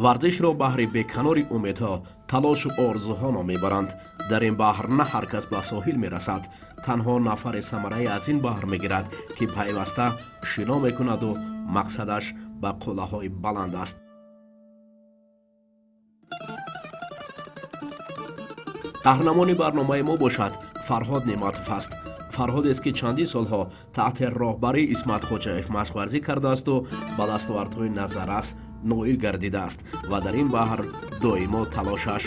Варзишро баҳри беканори умедҳо, талошу орзуҳо ном мебаранд. Дар ин баҳр на ҳар кас ба соҳил мерасад. Танҳо нафаре самараи аз ин баҳр мегирад, ки пайваста шино мекунаду мақсадаш ба қуллаҳои баланд аст. Қаҳрамони барномаи мо бошад, Фарҳод Неъматов аст. Фарҳодест, ки чандин солҳо таҳти роҳбарии Исмат Хоҷаев машқварзӣ кардаасту ба дастовардҳои назаррас ноил гардидааст ва дар ин баҳр доимо талошаш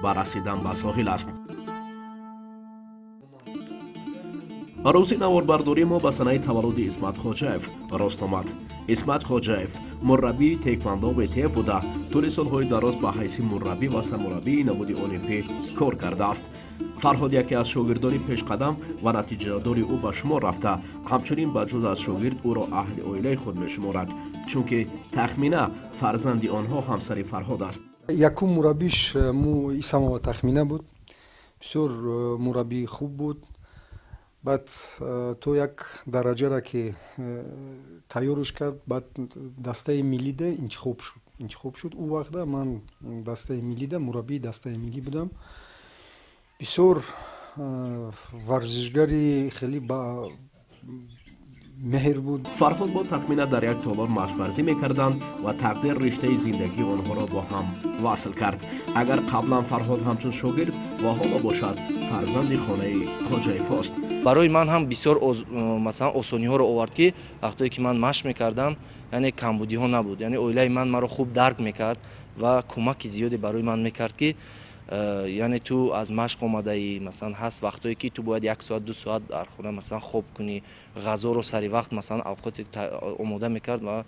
ба расидан ба соҳил аст. Рӯзи наворбардории мо ба санаи таваллуди Исмат Хоҷаев рост омад. Исмат Хоҷаев мураббии теквандо ВТФ буда, тӯли солҳои дароз ба ҳайси мураббӣ ва сармураббии намуди олимпӣ кор кардааст. Фарҳод яке аз шогирдони пешқадам ва натиҷадори ӯ ба шумор рафта, ҳамчунин ба ҷуз аз шогирд ӯро аҳли оилаи худ мешуморад, чунки Тахмина, фарзанди онҳо, ҳамсари Фарҳод аст. Якум мураббиш Исамова Тахмина буд. Бисёр мураббии хуб буд. Баъд то як дараҷара ки тайёрш кард, баъд дастаи миллида интихоб шуд. Ӯ вақта ман дастаи миллида мураббии дастаи миллӣ будам. Бисёр варзишгари хеле ба меҳр буд. Фарҳод бо Тахмина дар як толор машқварзӣ мекарданд ва тақдир риштаи зиндагии онҳоро бо ҳам васл кард. Агар қаблан Фарҳод ҳамчун шогирд ва ҳоло бошад, фарзанди хонаи Хоҷаевҳост. Барои ман ҳам бисёр масалан осониҳоро овард, ки вақтое ки ман машқ мекардам, яъне камбудиҳо набуд. Яъне оилаи ман маро хуб дарк мекард ва кӯмаки зиёде барои ман мекард, ки яъне ту аз машқ омадаӣ, масалан, ҳаст вақтое ки ту бояд як соат, 2 соат дар хона, масалан, хоб кунӣ. Ғазоро сари вақт, масалан, авқоти омода мекард ва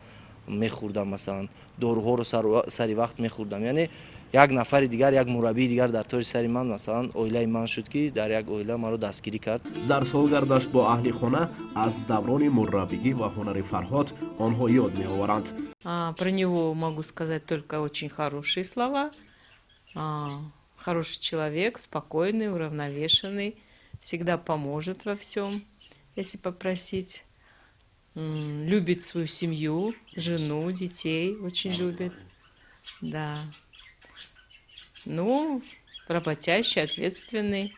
мехӯрдам, масалан, доруҳоро сари вақт мехӯрдам. Яъне як нафари дигар, як мураббии дигар дар тори сари ман, масалан, оилаи ман шуд, ки дар як оила маро дастгирӣ кард. Дар солгардаш бо аҳли хона аз даврони мураббигӣ ва ҳунари Фарҳод онҳо ёд меоваранд. Про него могу сказать только очень хорошие слова. Хороший человек, спокойный, уравновешенный, всегда поможет во всем, если попросить. Любит свою семью, жену, детей очень любит. Да. Ну, работящий, ответственный,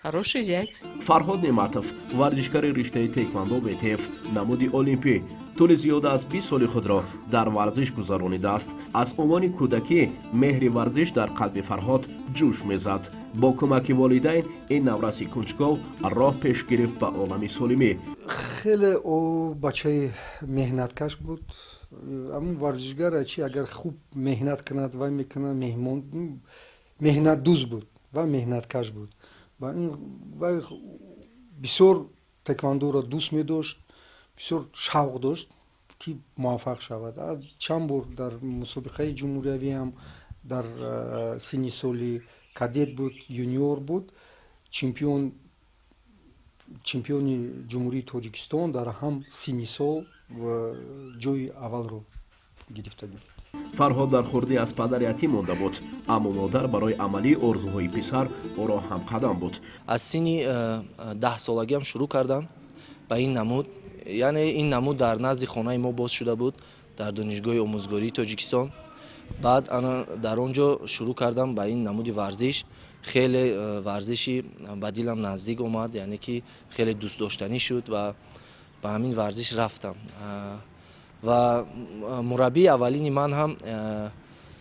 хороший зять. Фарҳод Неъматов, варзишгари риштаи теквандо ВТФ намуди олимпӣ, тӯли зиёда аз 20 соли худро дар варзиш гузаронидааст. Аз овони кӯдакӣ меҳри варзиш дар қалби Фарҳод ҷӯш мезад. Бо кӯмаки волидайн ин навраси кунҷков роҳ пеш гирифт ба олами солимӣ. Хеле ӯ бачаи меҳнаткаш буд. Ҳамун варзишгара чи агар хуб меҳнат кунад, вай мекунад. Меҳмон меҳнатдӯст буд ва меҳнаткаш буд. Вай бисёр тэквандоро дӯст медошт, бисёр шавқ дошт, ки муваффақ шавад. Чанд бор дар мусобиқаи ҷумҳуриявиам дар синни соли кадет буд, юниор буд, чемпиони Ҷумҳурии Тоҷикистон дар ҳам синни сол ҷои аввалро гирифта буд. Фарҳод дар хурдӣ аз падар ятим монда буд, аммо модар барои амалии орзуҳои писар ӯро ҳамқадам буд. Аз синни 10-солагиам шурӯъ кардам ба ин намуд. Яъне ин намуд дар назди хонаи мо боз шуда буд, дар Донишгоҳи омӯзгории Тоҷикистон. Баъд ана дар он ҷо шурӯъ кардам ба ин намуди варзиш. Хеле варзиши ба дилам наздик омад, яъне ки хеле дӯстдоштанӣ шуд ва ба ҳамин варзиш рафтам. Ва мураббии аввалини ман ҳам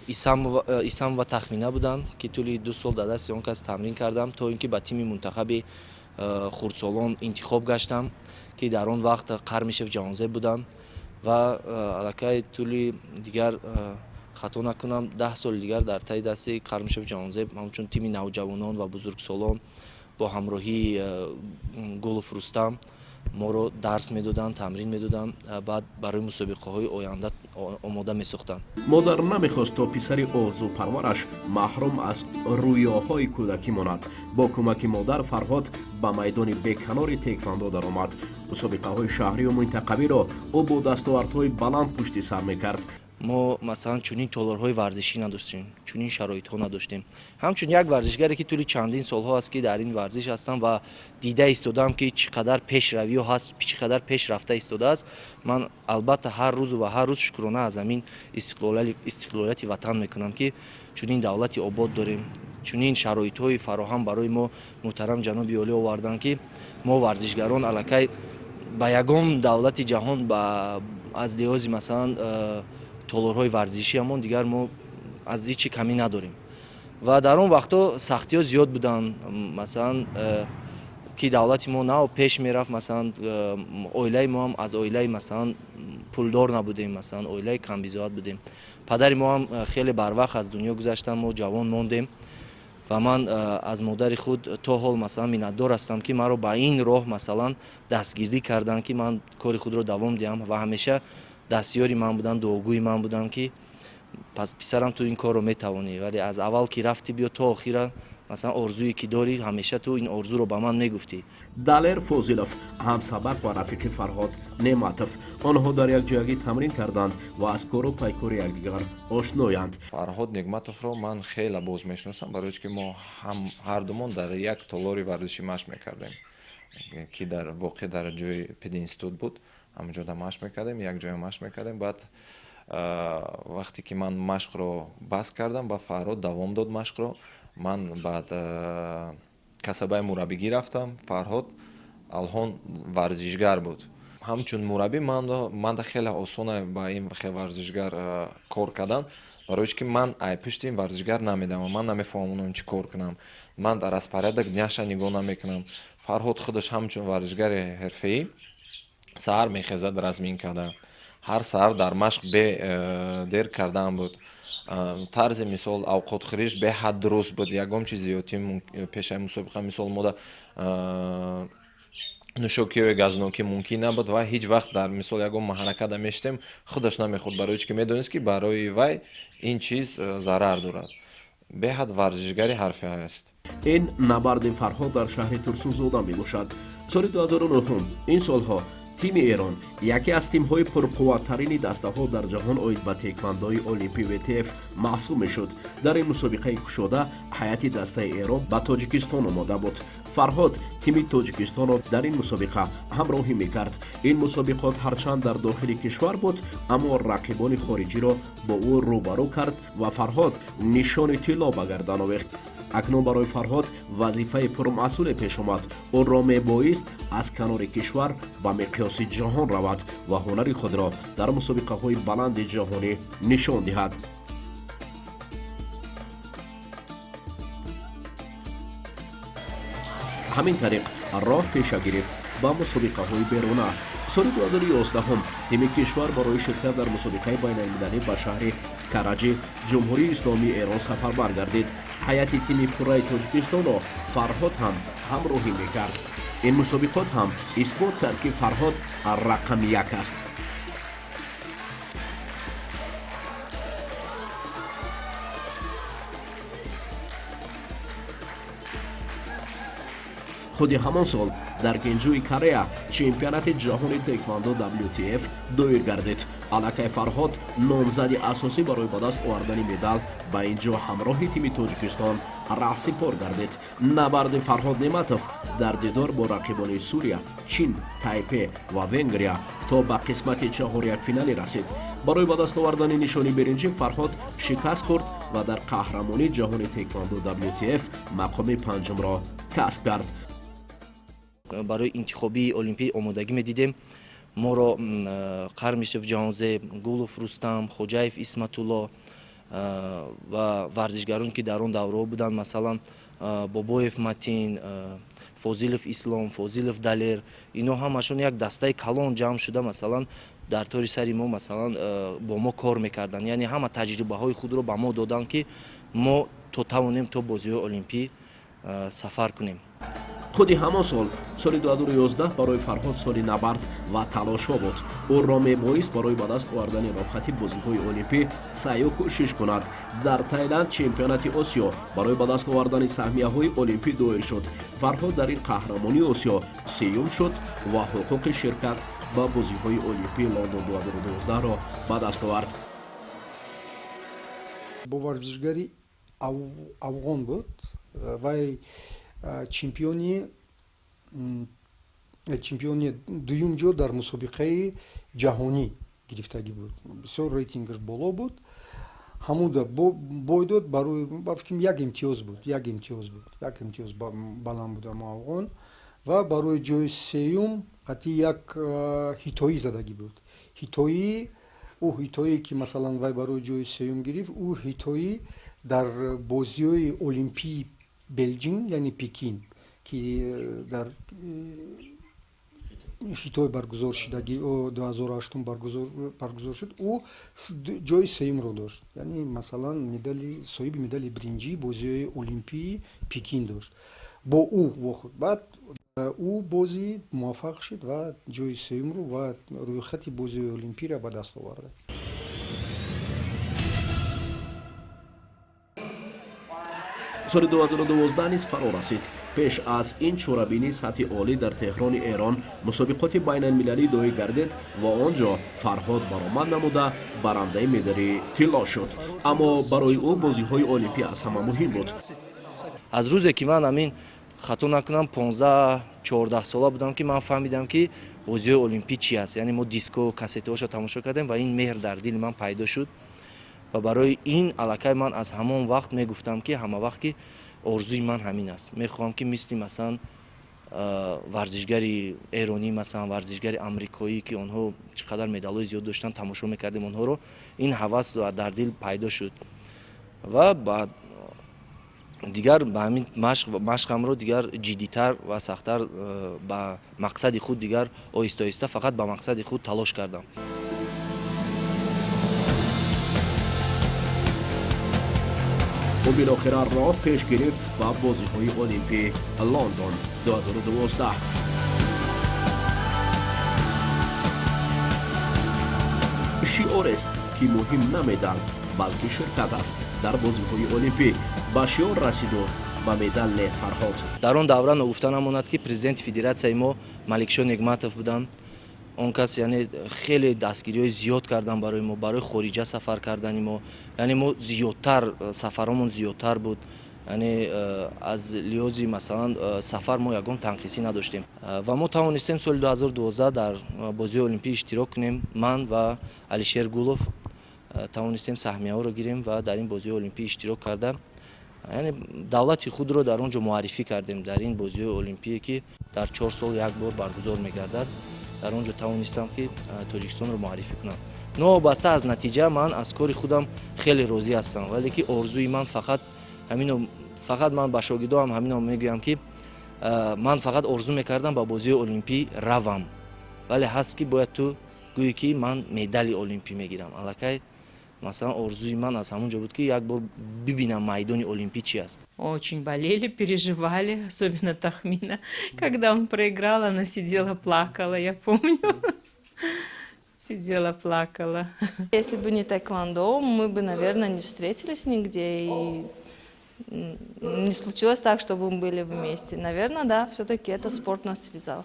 Исамова Тахмина буданд, ки тӯли 2 сол дар дасти он кас тамрин кардам, то ин ки ба тими мунтахаби хурдсолон интихоб гаштам, ки дар он вақт Қармишев Ҷаҳонзеб буданд. Ва аллакай тӯли дигар, хато накунам, 10 соли дигар дар таи дасти Қармишев Ҷаҳонзеб ҳамчун тими навҷавонон ва бузургсолон бо ҳамроҳии Гулов Рустам моро дарс медоданд, тамрин медоданд, баъд барои мусобиқаҳои оянда омода месохтанд. Модар намехост, то писари орзупарвараш маҳрум аз рӯёҳои кӯдакӣ монад. Бо кӯмаки модар Фарҳод ба майдони беканори теквандо даромад. Мусобиқаҳои шаҳрию минтақавиро ӯ бо дастовардҳои баланд пушти сар мекард. Мо, масалан, чунин толорҳои варзишӣ надоштем, чунин шароитҳо надоштем. Ҳамчун як варзишгаре, ки тӯли чандин солҳо аст, ки дар ин варзиш ҳастам ва дида истодаам, ки чӣ қадар пешравиҳо ҳаст, чӣ қадар пеш рафта истодааст, ман албатта ҳар рӯзу ва ҳар рӯз шукрона аз ҳамин истиқлолияти ватан мекунам, ки чунин давлати обод дорем, чунин шароитҳои фароҳам барои мо муҳтарам ҷаноби олӣ оварданд, ки мо варзишгарон аллакай ба ягон давлати ҷаҳон аз лиҳози, масалан, толорҳои варзишиамон дигар мо аз ҳеҷ чи камӣ надорем. Ва дар он вақтҳо сахтиҳо зиёд буданд, масалан, ки давлати мо нав пеш мерафт. Масалан, оилаи мо ҳам аз оилаи, масалан, пулдор набудем, масалан, оилаи камбизоат будем. Падари мо ҳам хеле барвақт аз дунё гузаштанд, мо ҷавон мондем. Ва ман аз модари худ то ҳол, масалан, миннатдор ҳастам, ки маро ба ин роҳ, масалан, дастгирӣ карданд, ки ман кори худро давом диҳам, ва ҳамеша дастёри ман буданд, дуогӯи ман буданд, ки пас, писарам, ту ин корро метавонӣ, вале аз аввал ки рафтӣ, биё то охира, масалан, орзуе ки дорӣ, ҳамеша ту ин орзуро ба ман мегуфтӣ. Далер Фозилов, ҳамсабақ ва рафиқи Фарҳод Неъматов. Онҳо дар якҷоягӣ тамрин карданд ва аз кору пайкори якдигар ошноянд. Фарҳод Негматовро ман хеле боз мешиносам, барои ки мо ҳардумон дар як толори варзишӣ машқ мекардем, ки дар воқеъ дар ҷои пединститут буд. Ҳамонҷода машқ мекардем, якҷоя машқ мекардем. Баъд вақте ки ман машқро бас кардам, ба Фарҳод давом дод машқро. Ман баъд касабаи мураббигӣ рафтам. Фарҳод алҳон варзишгар буд. Ҳамчун мураббӣ манда хеле осона ба ин варзишгар кор кардан, барои ки ман ай пушти ин варзишгар намедавам, ман намефаҳмам онон чӣ кор кунам, ман дар распорядок дня ша нигоҳ намекунам. Фарҳод худаш ҳамчун варзишгари ҳирфаӣ саҳар мехезад, разминка да ҳар саҳар дар машқ бе дер кардан буд. Тарзи, мисол, авқотхӯриш беҳад дуруст буд, ягон чиз зиёдтӣ пешаи мусобиқа, мисол, мода нӯшокиҳои газнокӣ мумкин набуд ва ҳеҷ вақт дар, мисол, ягон маҳракада мешитем, худаш намехӯрд, барои чи ки медонист, ки барои вай ин чиз зарар дорад. Беҳад варзишгари ҳирфаӣ аст. Ин набарди Фарҳод дар шаҳри Турсунзода мебошад, соли 2009. Ин солҳо тими Эрон яке аз тимҳои пурқувваттарини дастаҳо дар ҷаҳон оид ба теквандои олимпи ВТФ маҳсуб мешуд. Дар ин мусобиқаи кушода ҳайати дастаи Эрон ба Тоҷикистон омода буд. Фарҳод тими Тоҷикистонро дар ин мусобиқа ҳамроҳӣ мекард. Ин мусобиқот ҳарчанд дар дохили кишвар буд, аммо рақибони хориҷиро бо ӯ рӯбарӯ кард ва Фарҳод нишони тилло ба гардан овехт. Акнун барои Фарҳод вазифаи пурмасъуле пеш омад. Ӯро мебоист аз канори кишвар ба миқёси ҷаҳон равад ва ҳунари худро дар мусобиқаҳои баланди ҷаҳонӣ нишон диҳад. Ҳамин тариқ роҳ пеша гирифт ба мусобиқаҳои беруна. Соли 2011 тими кишвар барои ширкат дар мусобиқаи байналмилалӣ ба шаҳри Караҷи, Ҷумҳурии Исломии Эрон, сафарбар гардид. Ҳайати тими пурраи Тоҷикистонро Фарҳод ҳам ҳамроҳӣ мекард. Ин мусобиқот ҳам исбот кард, ки Фарҳод рақами як аст. Худи ҳамон сол дар Гинҷӯи Корея чемпионати ҷаҳони теквандо WTF доир гардид. Аллакай Фарҳод номзади асосӣ барои ба даст овардани медал ба ин ҷо ҳамроҳи тими Тоҷикистон раҳсипор гардид. Набарди Фарҳод Неъматов дар дидор бо рақибони Сурия, Чин, Тайпе ва Венгрия то ба қисмати чаҳорякфиналӣ расид. Барои ба даст овардани нишони биринҷӣ Фарҳод шикаст хӯрд ва дар қаҳрамонии ҷаҳони теквандо WTF мақоми панҷумро касб кард. Барои интихобии олимпӣ омодагӣ медидем. Моро Қармишев Ҷаҳонзеб, Гулов Рустам, Хоҷаев Исматулло ва варзишгарон, ки дар он давраҳо буданд, масалан, Бобоев Матин, Фозилов Ислом, Фозилов Далер, ино ҳамашон як дастаи калон ҷамъ шуда, масалан, дар тори сари мо, масалан, бо мо кор мекарданд, яъне ҳама таҷрибаҳои худро ба мо доданд, ки мо то тавонем то бозиҳои олимпӣ сафар кунем. Худи ҳамон сол, соли 2011, барои Фарҳод соли набард ва талошҳо буд. Ӯро мебоист барои ба даст овардани роҳхати бозиҳои олимпӣ саъю кӯшиш кунад. Дар Тайланд чемпионати Осиё барои ба даст овардани саҳмияҳои олимпӣ доир шуд. Фарҳод дар ин қаҳрамонии Осиё сеюм шуд ва ҳуқуқи ширкат ба бозиҳои олимпии Лондон 2012-ро ба даст овард. Бо варзишгари афғон буд. Вай чемпиони дуюм ҷо дар мусобиқаи ҷаҳонӣ гирифтагӣ буд, бисёр рейтингаш боло буд. Ҳамуда бой дод, барои ба фикрам як имтиёз буд, як имтиёз буд, як имтиёз баланд буд амо афғон. Ва барои ҷои сеюм қатъи як ҳитоӣ задагӣ буд. Ҳитоӣ, ӯ ҳитоие ки, масалан, вай барои ҷои сеюм гирифт, ӯ ҳитоӣ дар бозиҳои олимпии Белҷин, яъне Пекин, ки дар Хитой баргузор шидаги, 2008 баргузор шуд, ӯ ҷои сеюмро дошт, яъне, масалан, медали, соҳиби медали биринҷии бозиҳои олимпии Пекин дошт. Бо ӯ вохӯрд, баъд ӯ бозӣ муваффақ шуд ва ҷои сеюмро ва рӯйхати бозиҳои олимпиро ба даст овард. Соли 2012 низ фаро расид. Пеш аз ин чорабинии сатҳи олӣ дар Теҳрони Эрон мусобиқоти байналмилалӣ доир гардид ва он ҷо Фарҳод баромад намуда, барандаи медали тилло шуд. Аммо барои ӯ бозиҳои олимпӣ аз ҳама муҳим буд. Аз рӯзе ки ман ҳамин, хато накунам, 15-14 сола будам, ки ман фаҳмидам, ки бозиҳои олимпӣ чи аст, яъне мо диско кассетаҳошо тамошо кардем ва ин меҳр дар дили ман пайдо шуд. Ва барои ин аллакай ман аз ҳамон вақт мегуфтам, ки ҳама вақт ки орзуи ман ҳамин аст: мехоҳам, ки мисли, масалан, варзишгари эронӣ, масалан, варзишгари амрикоӣ, ки онҳо чӣ қадар медалҳои зиёд доштанд, тамошо мекардем онҳоро. Ин ҳавас дар дил пайдо шуд ва баъд дигар ба ҳамин машқамро дигар ҷиддитар ва сахттар, ба мақсади худ дигар оҳиста оҳиста фақат ба мақсади худ талош кардам. Ӯ билохира роҳ пеш гирифт ба бозиҳои олимпии Лондон 2012. Шиорест, ки муҳим на медал, балки ширкат аст дар бозиҳои олимпӣ. Ба шиор расиду ба медал не, Фарҳод. Дар он давра ногуфта намонад, ки президенти федератсияи мо Маликшо Негматов буданд. Он кас, яъне, хеле дастгириҳои зиёд карданд барои мо, барои хориҷа сафар кардани мо, яъне мо зиёдтар, сафаромон зиёдтар буд, яъне аз лиҳози, масалан, сафар мо ягон танқисӣ надоштем ва мо тавонистем соли 2012 дар бозиҳои олимпӣ иштирок кунем. Ман ва Алишер Гулов тавонистем саҳмияҳоро гирем ва дар ин бозиҳои олимпӣ иштирок карда, яъне давлати худро дар он ҷо муаррифӣ кардем. Дар ин бозиҳои олимпие, ки дар 4 сол як бор баргузор мегардад, дар он ҷо тавонистам, ки Тоҷикистонро муаррифӣ кунам. Новобаста аз натиҷа, ман аз кори худам хеле розӣ ҳастам, вале ки орзуи ман фақат ҳамино, фақат ман ба шогирдоам ҳамино мегӯям, ки ман фақат орзу мекардам ба бозиҳои олимпӣ равам, вале ҳаст, ки бояд ту гӯӣ, ки ман медали олимпӣ мегирам. Аллакай, масалан, орзуи ман аз ҳамон ҷо буд, ки як бор бибинам, майдони олимпӣ чи аст. Очень болели, переживали, особенно Тахмина. Когда он проиграл, она сидела, плакала, я помню. Сидела, плакала. Если бы не тэквондо, мы бы, наверное, не встретились нигде и не случилось так, чтобы мы были вместе. Наверное, да, все-таки это спорт нас связал.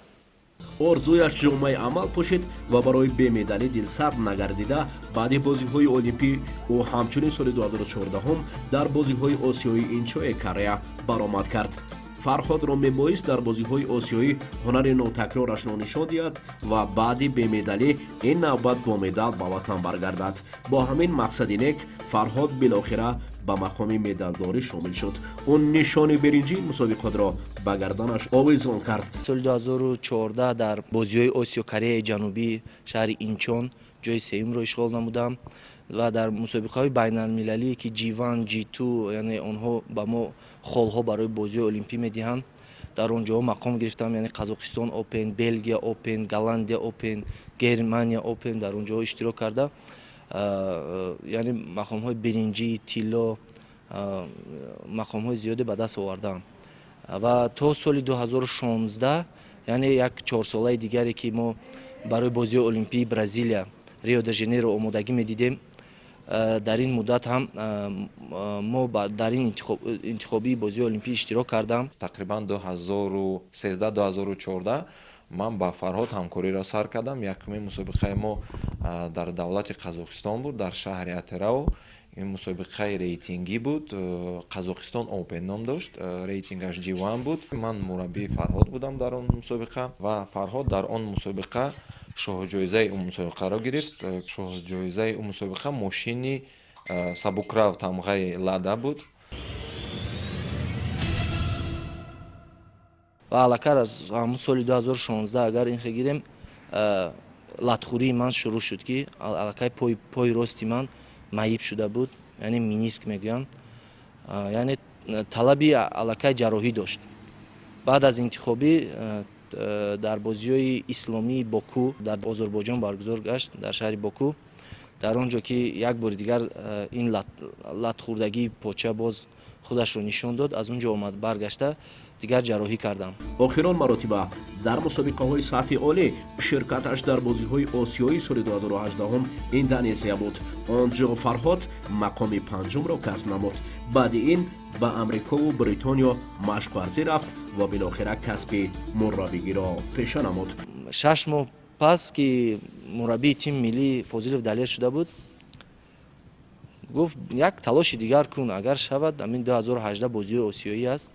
Орзуяш ҷомаи амал пӯшид ва барои бемедалӣ дилсард нагардида, баъди бозиҳои олимпӣ ӯ ҳамчунин соли 2014 дар бозиҳои осиёии Инчои Корея баромад кард. Фарҳодро мебоист дар бозиҳои осиёӣ ҳунари нотакрорашро нишон диҳад ва баъди бемедалӣ ин навбат бо медал ба ватан баргардад. Бо ҳамин мақсади нек Фарҳод билохира ба мақоми медалдорӣ шомил шуд. Ӯ нишони биринҷии мусобиқотро ба гарданаш овезон кард. Соли 2014 дар бозиҳои Осиё, Кореяи Ҷанубӣ, шаҳри Инчон, ҷои сеюмро ишғол намудам ва дар мусобиқаҳои байналмилалие, ки G1, G2, яъне онҳо ба мо холҳо барои бозиҳои олимпӣ медиҳанд, дар он ҷоҳо мақом гирифтам, яъне Қазоқистон Open, Белгия Open, Голландия Open, Германия Open, дар он ҷоҳо иштирок карда, яъне мақомҳои биринҷӣ, тилло, мақомҳои зиёде ба даст овардаам. Ва то соли 2016, яъне як чорсолаи дигаре, ки мо барои бозиҳои олимпии Бразилия, Рио де Жанейро омодагӣ медидем, дар ин муддат ҳам мо дар ин интихобии бозиҳои олимпӣ иштирок кардам. Тақрибан 2013, 2014 ман ба Фарҳод ҳамкориро сар кардам. Якумин мусобиқаи мо дар давлати Қазоқистон буд, дар шаҳри Атирау. Ин мусобиқаи рейтингӣ буд, Қазоқистон Open ном дошт, рейтингаш G1 буд. Ман мураббии Фарҳод будам дар он мусобиқа ва Фарҳод дар он мусобиқа шоҳҷоизаи он мусобиқаро гирифт. Шоҳҷоизаи он мусобиқа мошини сабукрав тамғаи Лада буд. Ва аллакай аз ҳамун соли 2016, агар ин гирем, латхӯрии ман шурӯъ шуд, ки аллакай пои рости ман маиб шуда буд, яъне мениск мегӯянд, яъне талаби аллакай ҷарроҳӣ дошт. Баъд аз интихобӣ дар бозиҳои исломии Боку, дар Озарбойҷон баргузор гашт, дар шаҳри Боку, дар он ҷо ки як бори дигар ин латхӯрдагии поча боз худашро нишон дод, аз он ҷо омад баргашта дигар ҷарроҳӣ кардам. Охирон маротиба дар мусобиқаҳои сатҳи олӣ ширкаташ дар бозиҳои осиёии соли 2018 Индонезия буд. Он ҷо Фарҳод мақоми панҷумро касб намуд. Баъди ин ба Амрикову Бритониё машқварзӣ рафт ва билохира касби мураббигиро пеша намуд. 6 моҳ пас ки мураббии тими миллӣ Фозилов Далер шуда буд, гуфт: «Як талоши дигар кун, агар шавад, ҳамин 2018 бозиҳои осиёӣ аст,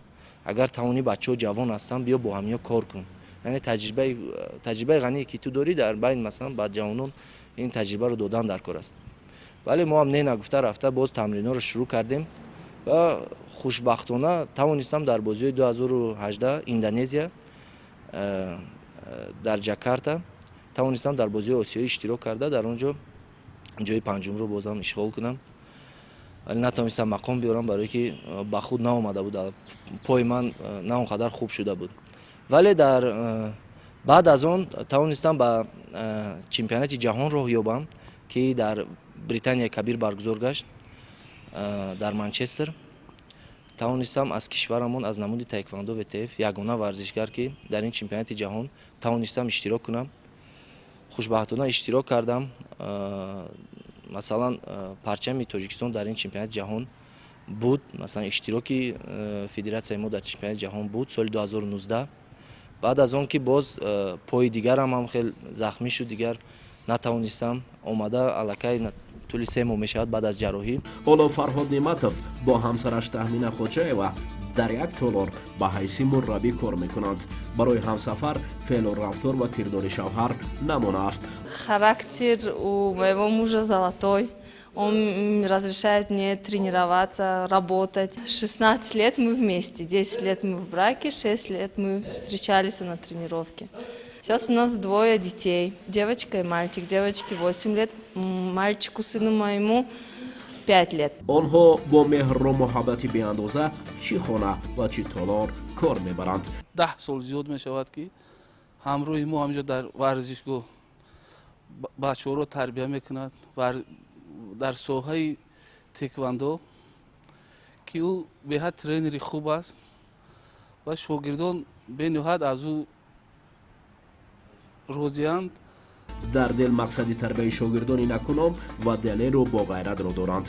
агар тавонӣ, бачаҳо ҷавон ҳастанд, биё бо ҳамиё кор кун, яъне таҷрибаи ғание ки ту дорӣ, дар байн масалан ба ҷавонон ин таҷрибаро додан дар кор аст». Вале мо ҳам не нагуфта, рафта боз тамринҳоро шурӯъ кардем ва хушбахтона тавонистам дар бозиҳои 2018 Индонезия, дар Ҷакарта, тавонистам дар бозиҳои осиёӣ иштирок карда, дар он ҷо ҷои панҷумро бозам ишғол кунам, вале натавонистам мақом биёрам, барое ки ба худ наомада буд, пои ман на он қадар хуб шуда буд. Вале дар баъд аз он тавонистам ба чемпионати ҷаҳон роҳ ёбам, ки дар Британияи Кабир баргузор гашт, дар Манчестер. Тавонистам аз кишварамон, аз намуди таеквондо ВТФ, ягона варзишгар, ки дар ин чемпионати ҷаҳон тавонистам иштирок кунам. Хушбахтона иштирок кардам. Масалан, парчами Тоҷикистон дар ин чемпионати ҷаҳон буд, масалан, иштироки федератсияи мо дар чемпионати ҷаҳон буд соли 2019. Баъд аз он ки боз пои дигарам ҳам хел захмӣ шуд, дигар натавонистам омада, аллакай тӯли 3 моҳ мешавад баъд аз ҷарроҳӣ. Ҳоло Фарҳод Неъматов бо ҳамсараш Таҳмина Хоҷаева дар як толор ба ҳайси мураббӣ кор мекунанд. Барои ҳамсафар феълу рафтор ва кирдори шавҳар намуна аст. Характер у моего мужа золотой. Он разрешает мне тренироваться, работать. 16 лет мы вместе, 10 лет мы в браке, 6 лет мы встречались на тренировке. Сейчас у нас двое детей, девочка и мальчик. Девочке 8 лет, мальчику, сыну моему, 5 лет. Онҳо бо меҳру муҳаббати беандоза чӣ хона ва чӣ толор кор мебаранд. 10 сол зиёд мешавад, ки ҳамроҳи мо ҳаминҷо дар варзишгоҳ бачаҳоро тарбия мекунад дар соҳаи теквандо, ки ӯ беҳад тренери хуб аст ва шогирдон бениҳоят аз ӯ розианд. Дар дил мақсади тарбияи шогирдони накуном ва далеру боғайратро доранд.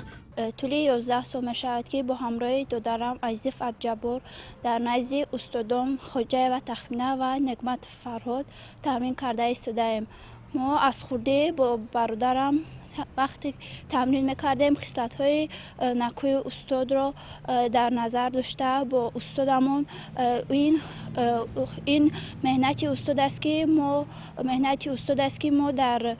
Тӯли 11 сол мешавад, ки бо ҳамроҳи додарам Азизов Абҷаббор дар назди устодон Хоҷаева Тахмина ва Неъматов Фарҳод тамрин карда истодаем. Мо аз хурдӣ бо бародарам вақте тамрин мекардем, хислатҳои накӯи устодро дар назар дошта, бо устодамон ин меҳнати устод аст, ки мо меҳнати устод аст, ки мо дар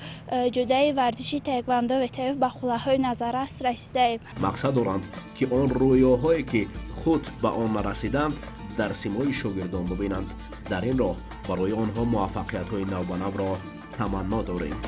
ҷодаи варзиши таеквондо ВТФ ба қуллаҳои назаррас расидаем. Мақсад доранд, ки он рӯёҳое, ки худ ба он нарасиданд, дар симои шогирдон бубинанд. Дар ин роҳ барои онҳо муваффақиятҳои навбанавро таманно дорем.